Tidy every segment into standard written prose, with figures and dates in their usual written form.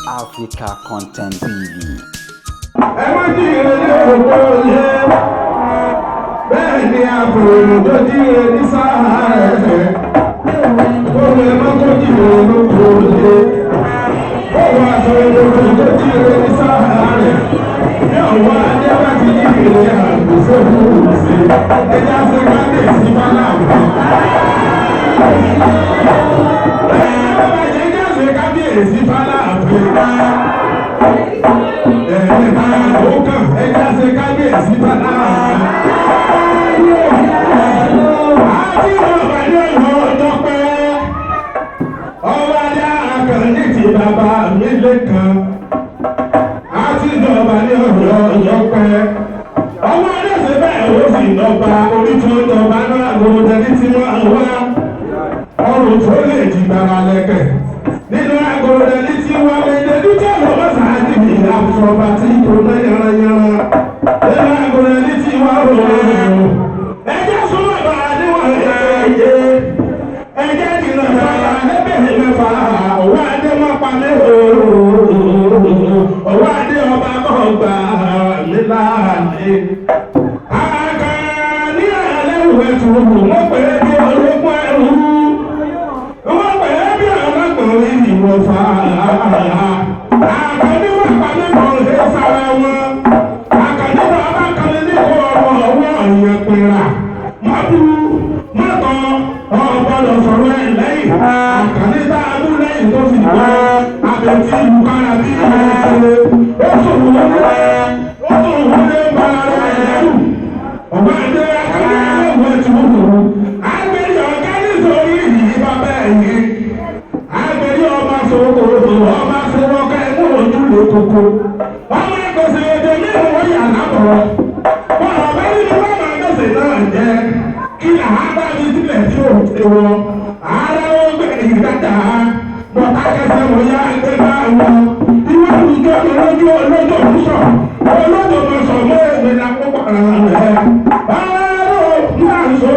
Africa Content TV. Ẹ má jíire ní òkú yẹ, bẹ́ẹ̀ ni àbúrò tó jíire ní sáà rẹ̀ òun. Ẹ má kó jíire lóko yẹ, òun àtọ̀rọ̀ tó jíire ní sáà rẹ̀ bí ọ̀wọ́ adé bá ti jíire àgbèsè fún òsè ẹja ṣe kábíyèsí bá láàbù. Ẹ bá jẹ́ jáde kábíyèsí bá láàbù ẹja ṣe kábíyèsí bàbá. Àti ọba ní ọ̀yọ́ ọjọ́ pẹ́. Ọba ní àkànní ti bàbá mi lẹ́kan. Àti ọba ní ọ̀yọ́ ọjọ́ pẹ́. Ọmọ ẹlẹ́sẹ̀ bẹ́ẹ̀ ó sì lọ́ba orí tó jọba náà gbogbo ẹni tí wọ́n wá. Ọrùn tó lè di gbàrà lẹ́kẹ̀. Nínú agolo ẹni tí wọ́n lè dé dúkìá lọ́wọ́ sáájú ìyá tí kò ná yànranyànra. Nínú agolo ẹni tí wọ́n rò ó. Ẹjẹ́ súnmọ́ bá a níwọ̀n ẹ̀yẹ. Ẹjẹ́ jìnnà sára lẹ́bẹ̀rẹ̀ mẹ́fà. Ọwọ́ adé má pa mí o. Ọwọ́ adé ọba mọ̀ gbà mí láàyè. Àkànní àlẹ́ ìwé tùrù wọ́n pè é bí ológun ẹrú. Wọ́n pè é bí alágbọ̀nrín ìwọ̀fà. Àkànní wọ́n pa mí mọ̀ ẹ́ sára wọn. Àkànní wọ́n bá kan ní kó ọmọ ọwọ́ ọ̀yàn pera. Má bú má tọ́ ọ̀gbọ́dọ̀ sọ̀rọ̀ ẹ̀ lẹ́yìn. Àkànní tá a mú lẹ́yìn tó fi gbọ́. Àbẹ̀tí ìlú kára bí ìlú ó sòwò wọlé. Ó sòwò wọlé bára rẹ̀ lẹ́rù. Ọ̀gbọ́n adé àkànní ẹlẹ́wọ̀n ẹ̀ tún wù. Àgbẹ̀rì ọ̀gá nítorí yìí bàbá ẹ̀yìn. Àgbẹ̀rì ọba sọ̀rọ̀ ọba sọ̀rọ̀ ká ẹ̀mú ojú lè koko. Ọmọ ẹgbẹ̀sẹ̀ èdè ní ìwọ̀n yà lábọ̀. Wọ́n ọ̀bẹ nínú wọn máa gbèsè náà jẹ́. Kí là á bá mi sílẹ̀ tí ò ti wọ. Ara ó gbé ìdájà. Bọ̀tá kẹsẹ̀ wọ̀ yá ẹgbẹ́ bá wọn. Ìwé olùjọ́ olójú olójó ń sọ. Olójó mọ̀ sọ mọ́ èmi la kó pàrọ̀ rẹ̀. Ọ̀rọ̀ náà sọ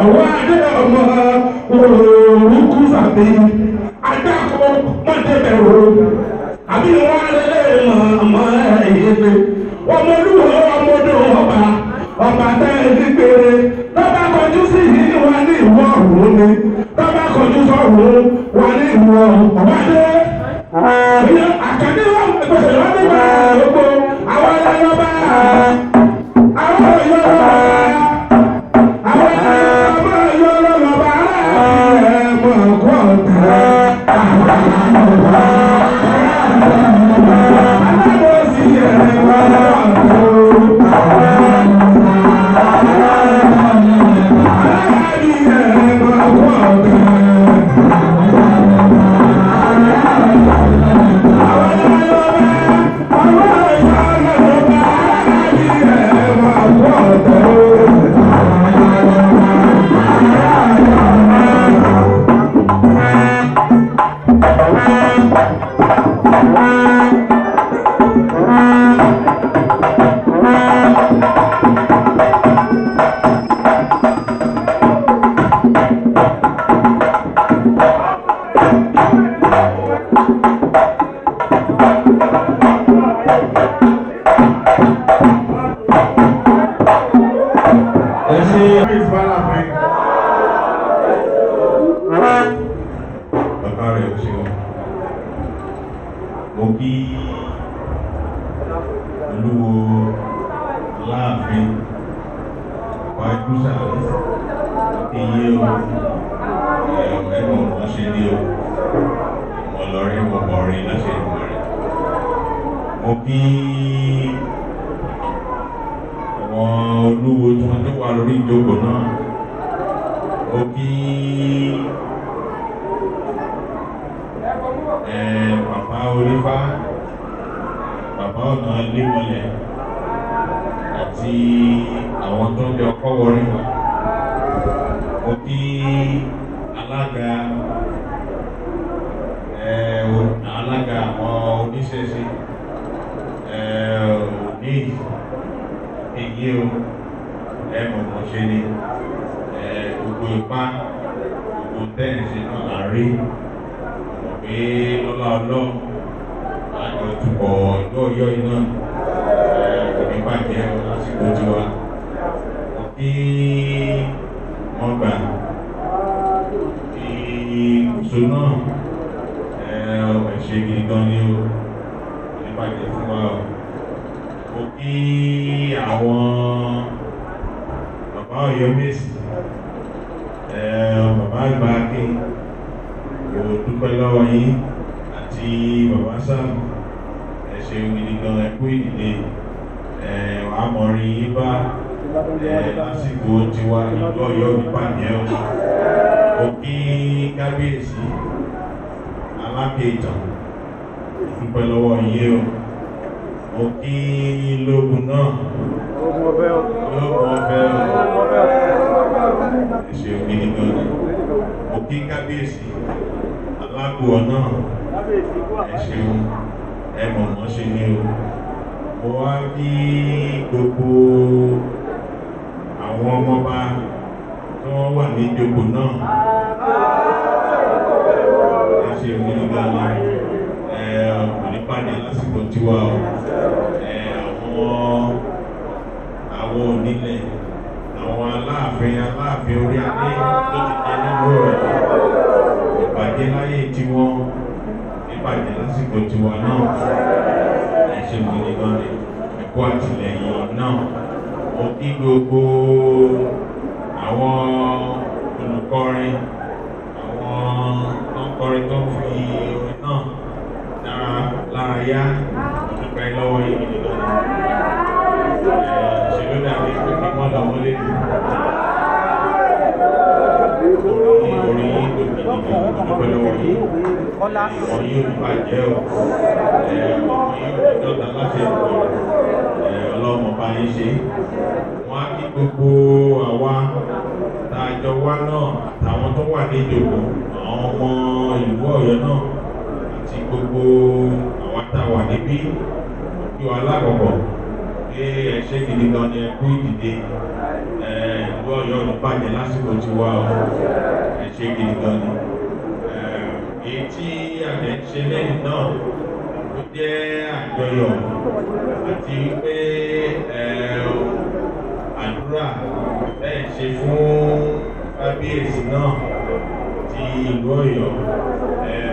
ọwọ́ adé ọmọ orúkú sàbí adáko mọ́tẹ́bẹ̀rù àbí wọn lé mọ̀ọ́mọ́ ẹ̀yẹ́dẹ́ ọmọlúwo ọmọdé ọba ọba tẹ́ ẹ ti gbére lọ́ba kọjú sí yìí wà ní ìwọ ọ̀hún ni lọ́ba kọjú sọ̀hún wà ní ìwọ ọba dé àkàndé wọn gbèsè wọn nígbà gbogbo àwọn ẹlẹ́yọba àwọn ọ̀yọ́ àwọn ọmọ ọ̀yọ́ lọ́ba ẹ̀ mọ̀ kọ́ ọ̀tẹ̀ alábòsí ẹ̀ mọ̀ alábàbí ẹ̀ mọ̀ kọ́ ọ̀tẹ̀. Ẹ ṣe bàbá rẹ̀ ò ṣeun. Mo kí olúwo láàfin wájú sàlẹ̀ iye o ẹnu ọ̀nà ṣe ní o ọlọ́rin ọ̀bọ̀rin láṣẹ ìmọ̀ rẹ̀. Mo kí àwọn olúwo tí wọ́n tó wà lórí ìjókòó náà. Mo kí bàbá orífá, bàbá ọ̀nà ilémọlẹ̀ àti àwọn tó ń jọ kọ́wọ́rí wa. Mo kí alága alága àwọn oníṣẹ̀ṣe òní èyí o ẹ mọ̀ mọ̀ ṣe ni gbogbo ipá gbogbo Gbogbo tẹ́ǹsì náà là ń rí. Mọ̀ pé lọ́lá Ọlọ́run lájọ túbọ̀ ìlú Ọ̀yọ́ yìí náà kò ní bàjẹ́ lásìkò tiwa. Mo kí wọ́n gbà kí kòso náà ẹ ṣé gidi gan ni o, kò ní bàjẹ́ fún wa o. Mo kí àwọn bàbá Ọ̀yọ́mèsì, bàbá àgbà Akin, mo dúpẹ́ lọ́wọ́ yín àti bàbá Sam, ẹ ṣeun gidi gan, ẹ kú ìdìde, àmọ̀rin yín bá lásìkò tiwa, ìlú Ọ̀yọ́ ò ní bàjẹ́ o. Mo kí kábíyèsí Alákéìtàn, dúpẹ́ lọ́wọ́ yín o. Mo kí lógun náà, lógun ọ̀fẹ́ o, ẹ ṣeun gidi gan ni. Mo kí kábíyèsí Alágbòó náà, ẹ ṣeun, ẹ mọ̀mọ́ ṣe ni o. Mo wá kí gbogbo àwọn ọmọọba tí wọ́n wà ní ìjókòó náà, ẹ ṣeun gidi gan ni. Ẹ kò ní bàjẹ́ lásìkò tiwa o. Ẹ àwọn onílẹ̀, àwọn aláàfin orí adé tó ti jẹ nínú rẹ̀, ìbàjẹ́ láyé tiwọn, ìbàjẹ́ lásìkò tiwa náà. Ẹ ṣeun gidi gan ni, ẹ kú àtìlẹ́yìn náà. Mo kí gbogbo àwọn olùkọrin, àwọn tó ń kọrin tó ń fi orin náà lára yá, mo dúpẹ́ lọ́wọ́ yín gidi gan ni. Ṣe ló dàbí pé kí wọ́n lọ wọlé ní orin yín tó gidi gan, mo dúpẹ́ lọ́wọ́ yín. Ìwọ̀n yóò ní bàjẹ́ o, ìwọ̀n yóò ní dọ́ta láti ẹ̀kọ́, ọlọ́mọ bá yín ṣe. Wọ́n á kí gbogbo àwa tá a jọ wá náà àtàwọn tó wà ní ìjòkó, àwọn ọmọ ìlú Ọ̀yọ́ náà àti gbogbo àwa tá a wà níbí, kí wa lákọ̀ọ́kọ́ pé ẹ ṣé gidi gan ni, ẹ kú ìdìde. Ìlú Ọ̀yọ́ ò ní bàjẹ́ lásìkò tiwa o, ẹ ṣé gidi gan ni. Èyí tí àjẹ́ ń ṣe lẹ́yìn náà ó jẹ́ àjọyọ̀ àti wípé àdúrà bẹ́ẹ̀ ṣe fún kábíyèsí náà ti ìlú Ọ̀yọ́.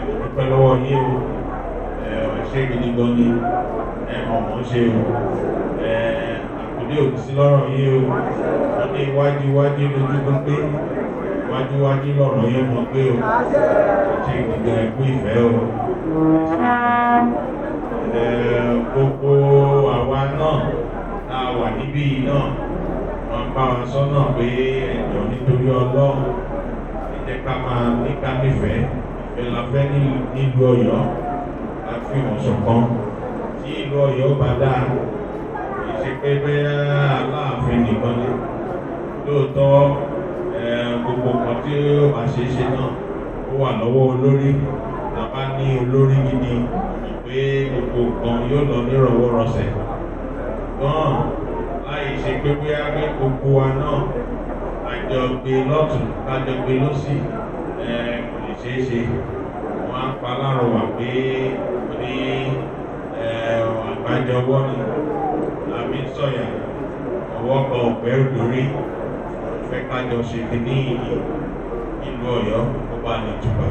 Mo dúpẹ́ lọ́wọ́ yín o, ẹ ṣé gidi gan ni, ẹ mọ̀mọ́ ṣe o. Àkùdé òkú sí lọ́rọ̀ yín o. Wọ́n ní iwájú iwájú lójú gbé, iwájú iwájú lọ́rọ̀ yín mọ̀ pé o. Ẹ ṣé gidi gan, ẹ kú ìfẹ́ o. Gbogbo àwa náà tá a wà níbí yìí náà, wọ́n bá wa sọ náà pé ẹ̀jọ̀ nítorí Ọlọ́run, ẹ jẹ́ ká máa ní ká nífẹ̀ẹ́, ìfẹ́ la fẹ́ nílùú Ọ̀yọ́, ká fi ìmọ̀ ṣọ̀kan. Tí ìlú Ọ̀yọ́ bá dáa, kì í ṣe pé bẹ́ẹ̀ Aláàfin nìkan ni. Lóòótọ́ gbogbo nǹkan tí ó bá ṣe é ṣe náà ó wà lọ́wọ́ olórí. Tá a bá ní olórí gidi, pé gbogbo nǹkan yóò lọ nírọ̀wọ́rọsẹ̀. Gan láì ṣe pé bóyá pé gbogbo wa náà àjọ gbé lọ́tùn lájọ gbé lọ́sì, kò lè ṣeé ṣe. Wọ́n á pa lárọ̀wà pé ní àgbájọwọ́ ni àmì sọ̀yà, ọwọ́ kan ọ̀pẹ́ lórí. Fẹ́ kájọ ṣe fi ní ìlú Ọ̀yọ́ kó bá lè tùbà,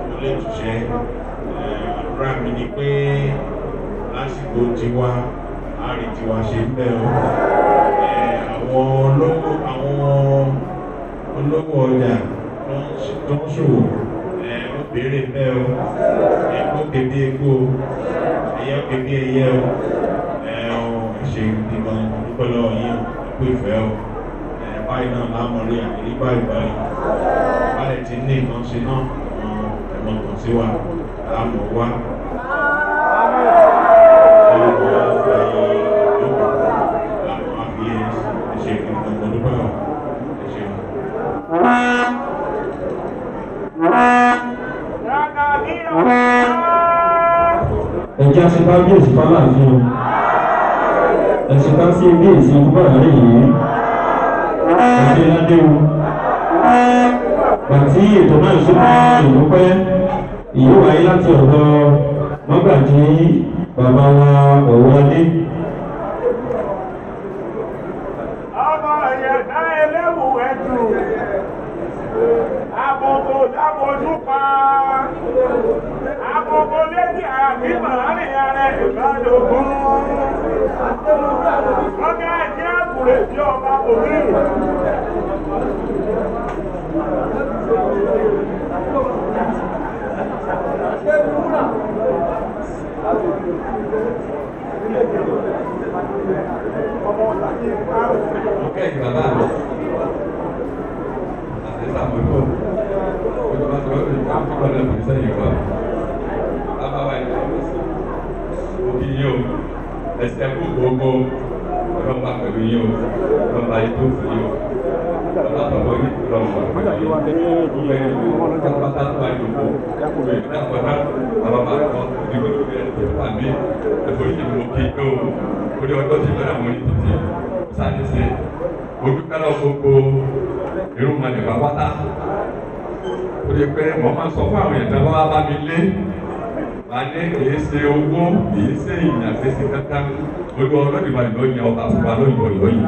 kó lè túṣẹ́. Àdúrà mi ni pé lásìkò tiwa, a rí tiwa ṣe ń bẹ̀ o. Àwọn olówó ọjà tó ń ṣòwò, ó béèrè bẹ́ẹ̀ o. Epo kébí epo, ẹyẹ kébí ẹyẹ o. Ẹ ṣé gidi gan, mo dúpẹ́ lọ́wọ́ yín o, ẹ kú ìfẹ́ o. Báyìí náà lámọ̀rí àkìrí báyìí báyìí. Báyìí ti ní nǹkan ṣe náà, ẹ̀mọ̀ kan sí wa, àmọ̀ wá. Àmọ̀ wá fi ìjókòó, àmọ̀ wá fi ẹ ṣé gidi gan, mo dúpẹ́ o. Ẹ ṣé o. Ẹ̀jẹ̀ àṣẹ kábíyèsí fáláàfin o, ẹ̀sìn ká sí bíyèsí ikú bàrà yìí, ẹ̀jẹ̀ ládé o. Bàtí ètò náà ṣe ìlú pẹ́ ìyó wáyé láti ọ̀dọ̀ mọ́gàjí bàbá wa Ọ̀wọ́adé. Ọmọ ìyẹ̀dá ẹlẹ́wù ẹ̀dù, àbòbò dábojú pa, àbòbò lédè àbí màálì ara ìbádógún. Ọgá ẹ̀jẹ̀ àkùrẹ̀ sí ọba òní. Kẹ́yìn bàbá mi àti sàmójú ojúmọ́ tí wọ́n fi káfí lọ́dọ̀ fi sẹ́yìn wa bàbá wa yìí lọ́wọ́ sí òkè yìí o, ẹsẹ̀ kú gbogbo ọlọ́pàá pẹ̀lú yìí o, ọlọ́pàá yìí tó fi yìí o, ọlọ́pàá tọ̀wọ́ yìí ọlọ́pàá pẹ̀lú yìí gbogbo ẹni tó pátápátá tó wà yòókù gbogbo ẹni tó àpọ̀dá bàbá bá kọ́ ìdíwọ́ tó yẹ tó wà mí ẹ̀fọ́ yìí mo kí o orí ọjọ́ tí lọ́dà mo ní títì sáré ṣe olùkọ́ gbogbo irúnmọlẹ̀ pátá ó di pé mo máa ń sọ fún àwọn èèyàn tí wọ́n bá bá mi lé wà ní kìí ṣe owó, kìí ṣe ìyàn, kìí ṣe kankan. Olú ọlọ́dìmọ̀lẹ̀ ló yan ọba fún wa lóyún lóyún.